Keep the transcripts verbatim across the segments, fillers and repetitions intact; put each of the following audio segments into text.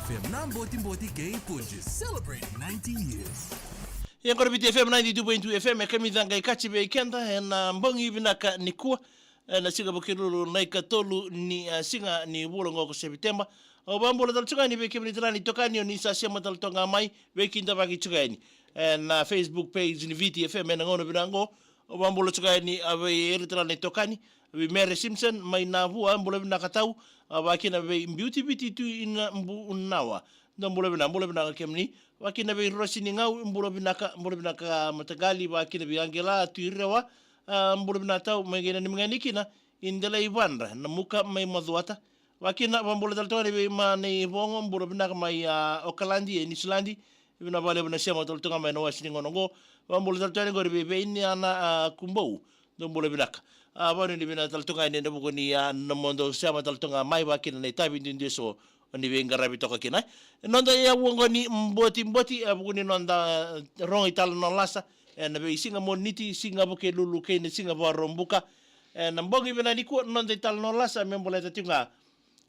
F M na Botiboti kei Punjas. Celebrate ninety years. Ia qori Viti F M ninety-two point two F M, e kamica qai kaci vei keda ena bogi vinaka nikua. Ena siga Vukelulu na ikatolu ni, a, siga ni vula oqo ko Sepiteba. Au vakabula tale tu ga yani vei kemuni tale na itokani o ni sa sema tale toka ga mai, veikidavaki tu ga yani ena Facebook page ni Viti F M ena gauna vinaka oqo. Au vakabula tu ga yani a vei ira tale na itokani, vei Mary Simpson mai Navua, bula vinaka tau, a, vakakina vei Beauty Viti tu ina Bunawa. Dou bula vinaka, bula vinaka kemuni. Vakakina vei Rosi ni Gau, bula vinaka, bula vinaka mataqali, vakakina vei Angela tu i Rewa, a, bula vinaka tau, mai qai nanumi ga yani kina i Delai Vadra, na Muka mai Macuata. Vakakina, vakabula tale toka yani vei Mane i Vogo, bula vinaka mai, a, Okaladi e Niusiladi. Vinaka vakalevu na sema tale toka mai na wasi ni gauna oqo. Vakabula tale toka yani qori vei, vei Niana, a, Kubou. Dou bula vinaka. A, vanuinui vinaka tale toka yani ena vuku ni, a, nomudou sema tale toka mai, vakakina na itavi duidui eso o ni veiqaravi toka kina. E noda yavu oqo ni Botiboti, e vuku ni noda, e, rogo italanoa lasa ena veisiga Moniti, siga Vukelulu kei na siga Vakaraubuka. Ena bogi vinaka nikua noda italanoa lasa me baleta tiko ga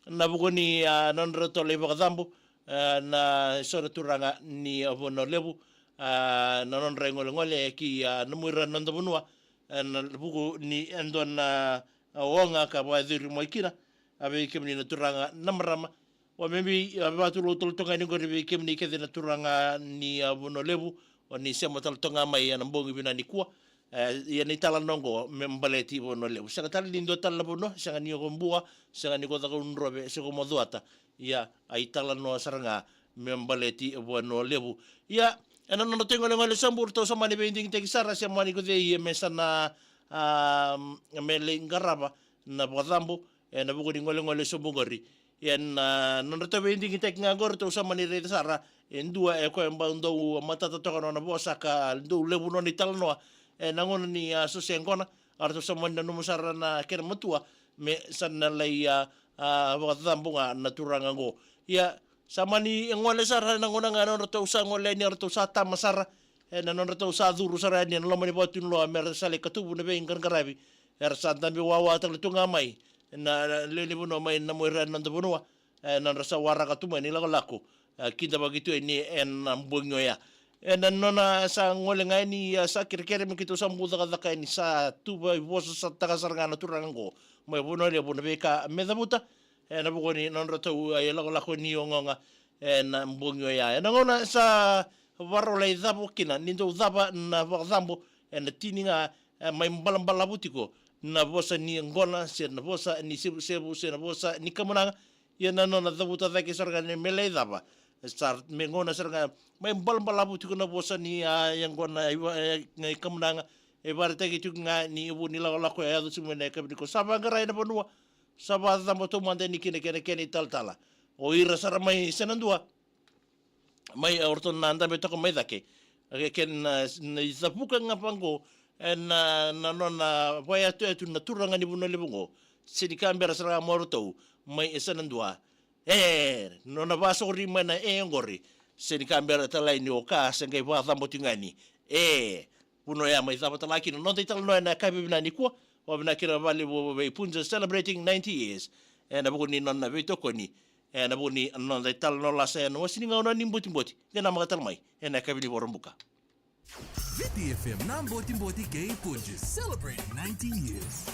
na vuku ni, a, nodratou lai vakacabo, a, na so na turaga ni, a, Vanua Levu, a, na nodra igolegole ki, a, na muira na noda vanua, ena vuku ni, e, dua na, a, oga ka vakayacori mai kina, a, vei kemuni na turaga na marama. Vakabibi, a, vakatulou tale toka yani qori vei kemuni kece na turaga ni, a, Vanua Levu, o ni sema tale toka ga mai ena bogi vinaka nikua. E, ia na italanoa oqo me baleti Vanua Levu. Sega tale ni dua tale na vanua, sega ni ko Bua, sega ni ko Cakaudrove, se ko Macuata. Ia, a italanoa sara ga me baleti Vanua Levu. Ia, ena nodratou igolegole sobu, ratou sa mani veidigitaki sara se mani ko cei me sa na, a, me lai qarava na vakacabo ena vuku ni golegole sobu qori. Ena, a, nodratou veidigitaki ga qori, ratou sa mani raica sara e dua e koya bau dau matata toka na nona vosa ka dau levu nona italanoa ena gauna ni, a, so se qona, a, ratou sa mani nanuma sara na kena matua me sa na lai, a, a, vakacabo ga na turaga oqo. Ia, sa mani gole sara ena gauna ga nodratou sa gole yani, ratou sa tama sara ena nodratou sa curu sara yani ena loma ni vatu ni loa me ra sa lai katuvu na veiqaraqaravi era sa dabe wawa tale tu ga mai na lewe ni vanua mai na muira na noda vanua. E, nodra sa waraka tu mai ni lakolako, e, kidavaki tu yani ena bogi oya. Ena nona sa gole ga yani, e, sa kerekere me keitou sa bau cakacaka yani, sa tuva i vosa sa taka sara ga na turaga oqo mai Vanua Levu na veika me cavuta ena vuku ni nodratou, e, lakolako ni ogaoga ena bogi oya. Ena gauna sa vakarau lai cava kina, ni dau cava na vakacabo, ena tini ga, e, mai balabalavu tiko na vosa ni yaqona, se na vosa ni sevusevu, se na vosa ni kamunaga. Ia na nona cavuta cake sara ga ni me lai cava, sa me gauna sara ga mai balabalavu tiko na vosa ni, a, yaqona, i va-, e, i kamunaga. E vakaraitaki tiko ga ni vu ni lakolako e yaco tiko mai na yakavi nikua. Sa vaqarai na vanua, sa vakacabo taumada yani kina kena, kena italatala. O ira sara mai Senadua, mai, e, o ratou na dabe toka mai cake. E, kena, na icavuka ga vaqo, e, na, na nona vakayatuyatu na turaga ni Vanua Levu oqo. Se ni ka bera sara ga mo ratou mai e Senadua. E, nona vakasokori mai na e oqori. Se ni ka bera tale ni o ka se qai vakacabo tiko ga yani. E, Vanua ya mai cava tale kina noda italanoa ena yakavi vinaka nikua. Vakavinaka kina vakalevu vei Punjas celebrating ninety years. Ena vuku ni nona veitokoni. Ena vuku ni noda italanoa lasa ena wasi ni gauna ni Botiboti. Qai namaka tale mai ena yakavi ni Vakaraubuka. Viti F M na Botiboti kei Punjas. Celebrate ninety years.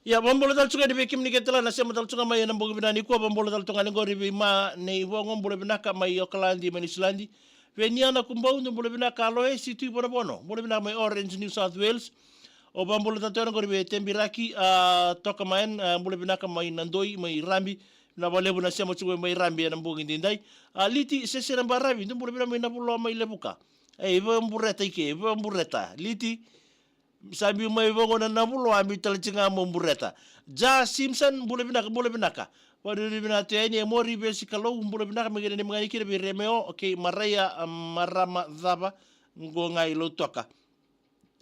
Ia, vakabula tale tu ga yani vei kemuni kece tale na sema tale tu ga mai ena bogi vinaka nikua, vakabula tale tu ga yani qori vei Mane i Vogo, bula vinaka mai Okaladi, mai Niusiladi. Vei Niana Kubau, dou bula vinaka. Aloesi Tuivonovono, bula vinaka mai Orange, New South Wales. Au vakabula tale tu ga yani qori vei Tebiraki, a, Toka Mayan, a, bula vinaka mai Nadoi, mai Rabi. Vinaka vakalevu na sema tu ga mai Rabi ena bogi edaidai. A, Liti Sesena Baravi, dou bula vinaka mai Navuloa, mai Levuka. E, i Vabureta i ke, i Vabureta. Liti, sa biu mai Vogo na Navuloa, a biu tale tiko ga mai Bureta. Ja Simpson, bula vinaka, bula vinaka. Vanuinui vinaka tu yani e Mori Vesikalou, bula vinaka, me qai nanumi ga yani kina vei Remeo kei Maraia, a, Marama Cava, qo ga i Lautoka.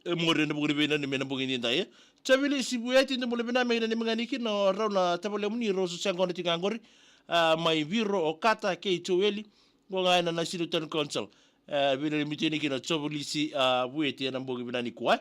E Mori, ena vuku ni veinanumi ena bogi nidai. Javili Sivueti, dou bula vinaka, me qai nanumi ga yani kina o rau na tavalemuni, rau sa sega ni tu ga qori. A, mai Viro, Okata kei Joeli, qo ga ena Nasinu Town Council. E, veinanumi tu yani kina o Javili Si, a, Vueti ena bogi vinaka nikua.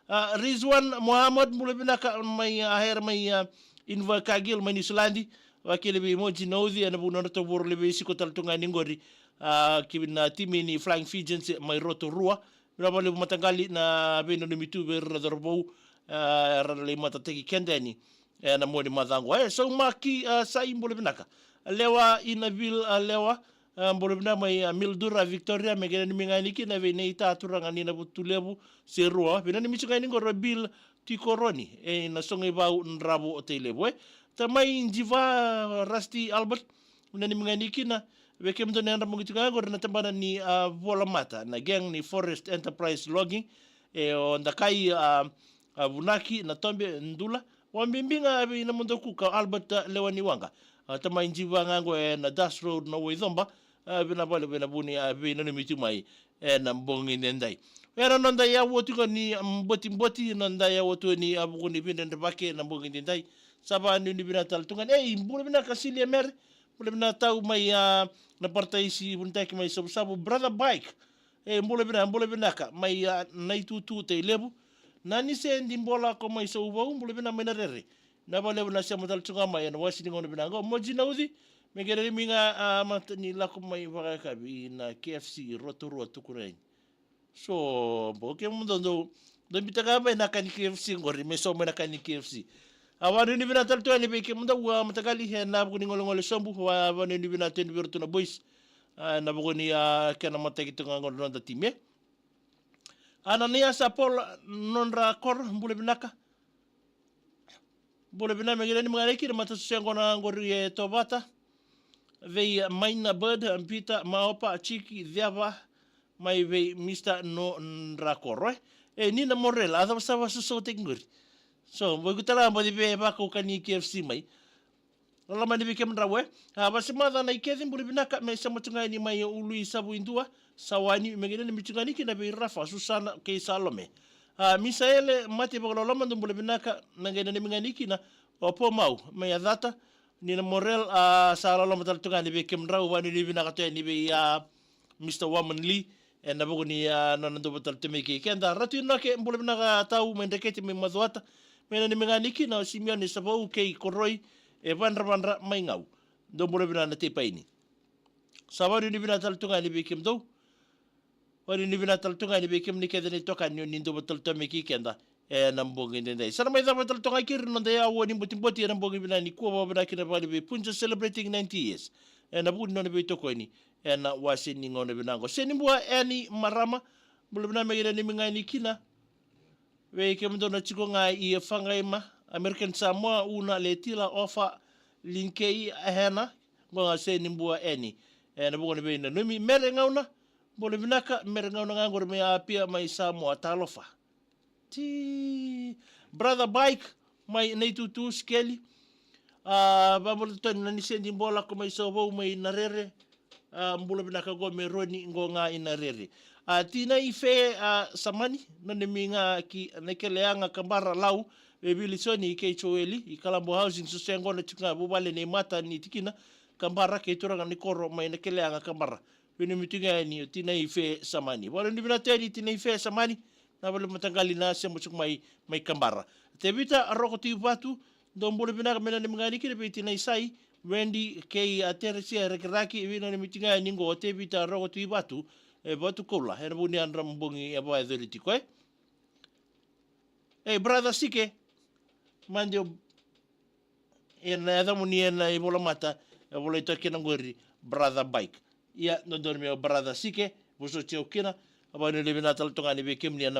A, Rizwan Mohammed, bula vinaka, mai, a, Hera mai, a, Invercargill mai Niusiladi. Vakakina vei Moji Nauci ena vuku ni nona tovoro levu e siko tale tu ga yani qori. A, ki na timi ni Flying Fijians mai Rotorua. Vinaka vakalevu mataqali na veinanumi tu vei ira na cauravou, a, era na lai matataki keda yani ena mua ni macawa qo. E, Saumaki, a, Sai, bula vinaka. Lewa Inavil, a, Lewa, a, bula vinaka mai, a, Mildura, Victoria, me qai nanumi ga yani kina vei Neita, turaga ni Navutulevu, Serua. Veinanumi tu ga yani qori o Bill Tikoroni, e, na Soqoivau, Dravo, Tailevu, e. Tamai Jiva, Rusty Albert, nanumi ga yani kina vei kemudou na yadra bogi tu ga qori na tabana ni, a, Volamata, na gang ni Forest Enterprise Logging, e, o Dakai, a, a, Vunaki, na Tobe, Dula, vakabibi ga vei na modo kuka o Albert, a, Lewaniwaqa. A, tamai Jiva ga qo ena Dust Road, Nauwai, Coba. A, vinaka vakalevu ena vuku ni, a, veinanumi tu mai ena bogi nidai. Ena noda yawa tu ga ni, mm, botiboti, noda yawa tu ni, a, vuku ni veidredrevaki ena bogi nidai. Sa vanuinui vinaka tale tu ga yani. Ei, bula vinaka Silia Mere. Bula vinaka tau mai, a, na Parataisi Vunitaki mai Savusavu. Brother Bike. E, bula vinaka, bula vinaka mai, a, Naitutu, Tailevu. Nani Sedi Bola, ko mai Sauvau, bula vinaka mai Narere. Vinaka vakalevu na sema tale tu ga mai ena wase ni gauna vinaka qo. Moji Nauci, me qai nanumi ga, a, mata ni lako mai vakayakavi na K F C Rotorua, tukuna yani. So, bau kemudou dou, dou biuta ga mai na ka ni K F C qori, me so mai na ka ni K F C. A, vanuinui vinaka tale tu yani vei kemudou, a, mataqali ena vuku ni golegole sobu, a, vanuinui vinaka tu yani vei iratou na boys. A, ena vuku ni, a, kena mataqali tu ga qori na noda timi, e. Ananias Apolo, Nodrakoro, bula vinaka. Bula vinaka, me qai nanumi ga yani kina mata sosea qo na qori e Tovata. Vei Maina Bird, Peter Maopa, Chiki Ceva, mai vei Mister Nodrakoro, e. E, Nina Morel, a cava sa vakasosovataki qori. So, vei iko tale ga baci vei vakaukani K F C mai. Loloma ni vei kemudrau, e. A, Vasemaca Naikeci, bula vinaka, me sema tu ga yani mai Uluisavu i Dua, Sawani, me qai nanumi tu ga yani kina vei Rafa, Susana kei Salome. A, Misaele Mate, vakaloloma, dou bula vinaka, me qai nanumi ga yani kina o Pomau mai Yacata. Nina Morel, a, sa loloma tale tu ga yani vei kemudrau, vanuinui vinaka tu yani vei, a, Mister Woman Lee, ena vuku ni, a, nona dau vata tale tu mai kei keda. Ratu Inoke, bula vinaka tau mai Dreketi mai Macuata. Me nanumi ga yani kina o Simione Savou kei Koroi, e Vadravadra mai Gau. Dou bula vinaka na Teipaini. Sa vanuinui vinaka tale tu ga yani vei kemudou. Vanuinui vinaka tale tu ga yani vei kemuni kece na itokani oni dau vata tale tu mai kei keda ena bogi edaidai. Sa na mai cava tale toka ga kina na noda yawa ni botiboti ena bogi vinaka nikua, vakavinaka kina vakalevu vei Punja, celebrating ninety years. Ena vuku ni nona veitokoni ena wase ni gauna vinaka qo. Senibua Eni Marama, bula vinaka, me qai nanumi ga yani kina vei kemudou na tiko ga i Fagaima, American Samoa, Una, Letila, Ofa, Linkei, Hena, qo ga Senibua Eni. Ena vuku ni veinanumi. Mere Gauna, bula vinaka, Mere Gauna ga qori mai Apia mai Samoa, talofa. Ti Brother Bike mai Naitutu, Sikeli. A, vabula totonu na Ni Sedi Bola ko mai Sauvou mai Narere. A, bula vinaka qo me Roni qo ga i Narere. A, Tina i Fe, a, Samani, nanumi ga ki Nakeleaga, Kabara, Lau, vei Vilisoni kei Joeli i Kalabo Housing, so se qo na tiko ga vuvale nei mata ni tikina, Kabara, kei turaga ni koro mai Nakeleaga, Kabara. Veinanumi tu ga yani o Tina i Fe Samani. Vakaloloma vinaka tu yani Tina i Fe Samani. Na vale mataqali na sema tiko mai, mai Kabara. Tevita Roko Tui Vatu, dou bula vinaka, me nanumi ga yani kina vei Tina i Sai, Wendy kei a Teresia Rakiraki, veinanumi tu ga yani qo o Tevita Roko Tui Vatu, e Vatu Koula, ena vuku ni yadra bogi e vakayacori tiko, e. Ei, brother Sike, made o, ena yacamuni ena ivolamata, e volai toka kina qori, brother Bike. Ia, dodonu meu brother Sike, vosoti au kina, vakaloloma vinaka tale toka ga yani vei kemuni ena